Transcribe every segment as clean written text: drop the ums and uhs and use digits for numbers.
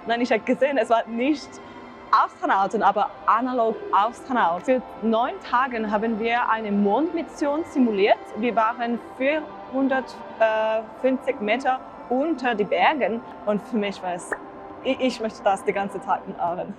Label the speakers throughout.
Speaker 1: Nein, ich habe gesehen, es war nicht Astronauten, aber analog Astronauten. Für 9 Tage haben wir eine Mondmission simuliert. Wir waren 450 Meter unter den Bergen und für mich war es, ich möchte das den ganzen Tag machen.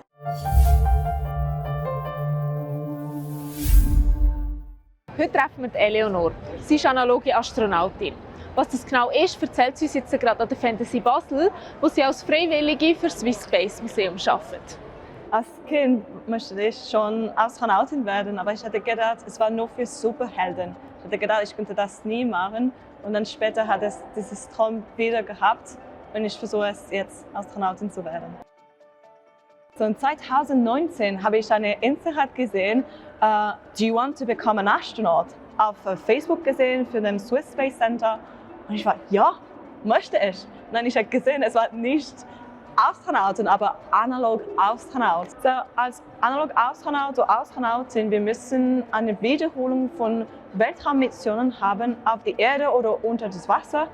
Speaker 2: Heute treffen wir Eleonor. Sie ist analoge Astronautin. Was das genau ist, erzählt sie uns jetzt gerade an der Fantasy Basel, wo sie als Freiwillige für das Swiss Space Museum arbeitet.
Speaker 1: Als Kind möchte ich schon Astronautin werden, aber ich hatte gedacht, es war nur für Superhelden. Ich hatte gedacht, ich könnte das nie machen. Und dann später hat es dieses Traum wieder gehabt und ich versuche es jetzt, Astronautin zu werden. So in 2019 habe ich eine Inserat gesehen, Do you want to become an astronaut? Auf Facebook gesehen für den Swiss Space Center. Und ich war, ja, möchte ich. Nein, ich habe gesehen, es war nicht Astronauten, aber analog Astronaut. So, als analog Astronaut oder Astronautin, wir müssen eine Wiederholung von Weltraummissionen haben auf die Erde oder unter das Wasser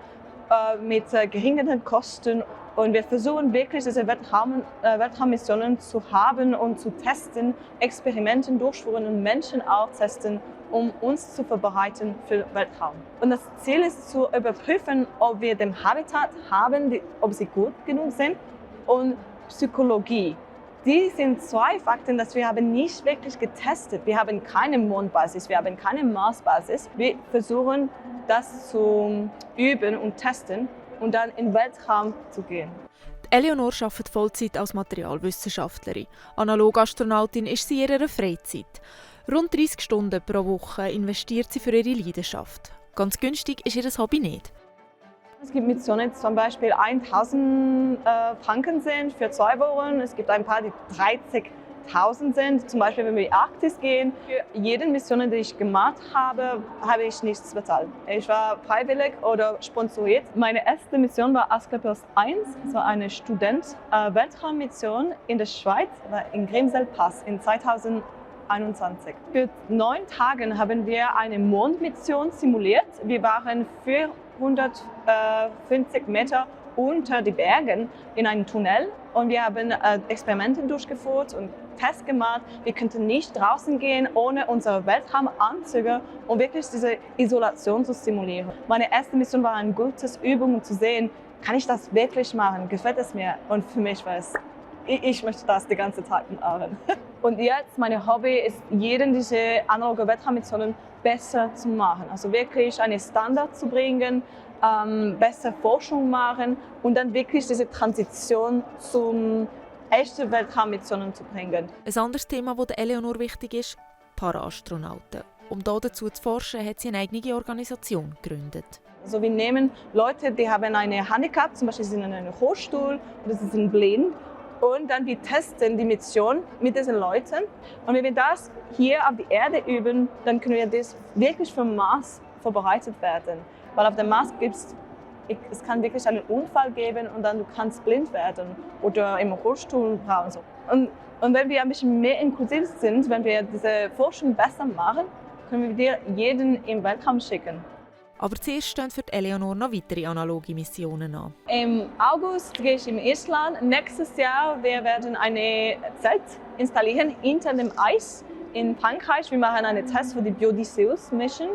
Speaker 1: mit geringeren Kosten. Und wir versuchen wirklich, diese Weltraummissionen zu haben und zu testen, Experimente durchführen und Menschen auch testen, um uns zu vorbereiten für Weltraum. Und das Ziel ist zu überprüfen, ob wir den Habitat haben, ob sie gut genug sind, und Psychologie. Die sind 2 Fakten, die wir haben nicht wirklich getestet. Wir haben keine Mondbasis, wir haben keine Marsbasis. Wir versuchen, das zu üben und testen und dann in den Weltraum zu gehen.
Speaker 2: Eleonor arbeitet Vollzeit als Materialwissenschaftlerin. Analog-Astronautin ist sie in ihrer Freizeit. Rund 30 Stunden pro Woche investiert sie für ihre Leidenschaft. Ganz günstig ist ihr Hobby nicht.
Speaker 1: Es gibt Missionen, die zum Beispiel 1000 Franken sind für 2 Wochen. Es gibt ein paar, die 30.000 sind. Zum Beispiel, wenn wir in die Arktis gehen. Für jede Mission, die ich gemacht habe, habe ich nichts bezahlt. Ich war freiwillig oder sponsoriert. Meine erste Mission war Asklepios 1, so eine Student-Weltraummission in der Schweiz, in Grimsel-Pass in 2021. Für 9 Tage haben wir eine Mondmission simuliert. Wir waren 450 Meter unter den Bergen in einem Tunnel und wir haben Experimente durchgeführt und Tests gemacht. Wir könnten nicht draußen gehen ohne unsere Weltraumanzüge, um wirklich diese Isolation zu simulieren. Meine erste Mission war eine gute Übung, um zu sehen, kann ich das wirklich machen, gefällt es mir? Und für mich war es, ich möchte das den ganzen Tag machen. Und jetzt, mein Hobby ist, jeden dieser analogen Weltraummissionen besser zu machen. Also wirklich einen Standard zu bringen, besser Forschung machen und dann wirklich diese Transition zum echten Weltraummissionen zu bringen.
Speaker 2: Ein anderes Thema, das Eleonor wichtig ist, Paraastronauten. Um dazu zu forschen, hat sie eine eigene Organisation gegründet.
Speaker 1: Also wir nehmen Leute, die haben ein Handicap, zum Beispiel sind in einem Rollstuhl oder sie sind blind. Und dann wir testen die Mission mit diesen Leuten. Und wenn wir das hier auf der Erde üben, dann können wir das wirklich für den Mars vorbereitet werden. Weil auf dem Mars es kann wirklich einen Unfall geben und dann du kannst blind werden oder im Rollstuhl brauchen. So. Und wenn wir ein bisschen mehr inklusiv sind, wenn wir diese Forschung besser machen, können wir jeden im Weltraum schicken.
Speaker 2: Aber zuerst stehen für Eleonor noch weitere analoge Missionen an.
Speaker 1: Im August gehe ich in Island. Nächstes Jahr wir werden eine Zelt installieren hinter dem Eis in Frankreich. Wir machen einen Test für die Biodysseus-Mission.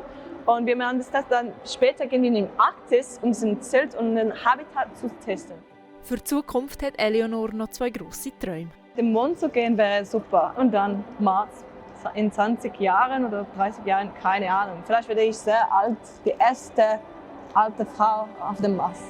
Speaker 1: Und wir machen das Test dann später gehen wir in die Arktis, um diesen Zelt und den Habitat zu testen.
Speaker 2: Für die Zukunft hat Eleonor noch 2 grosse Träume.
Speaker 1: Den Mond zu gehen wäre super. Und dann Mars. In 20 Jahren oder 30 Jahren, keine Ahnung. Vielleicht werde ich sehr alt, die erste alte Frau auf dem Mars.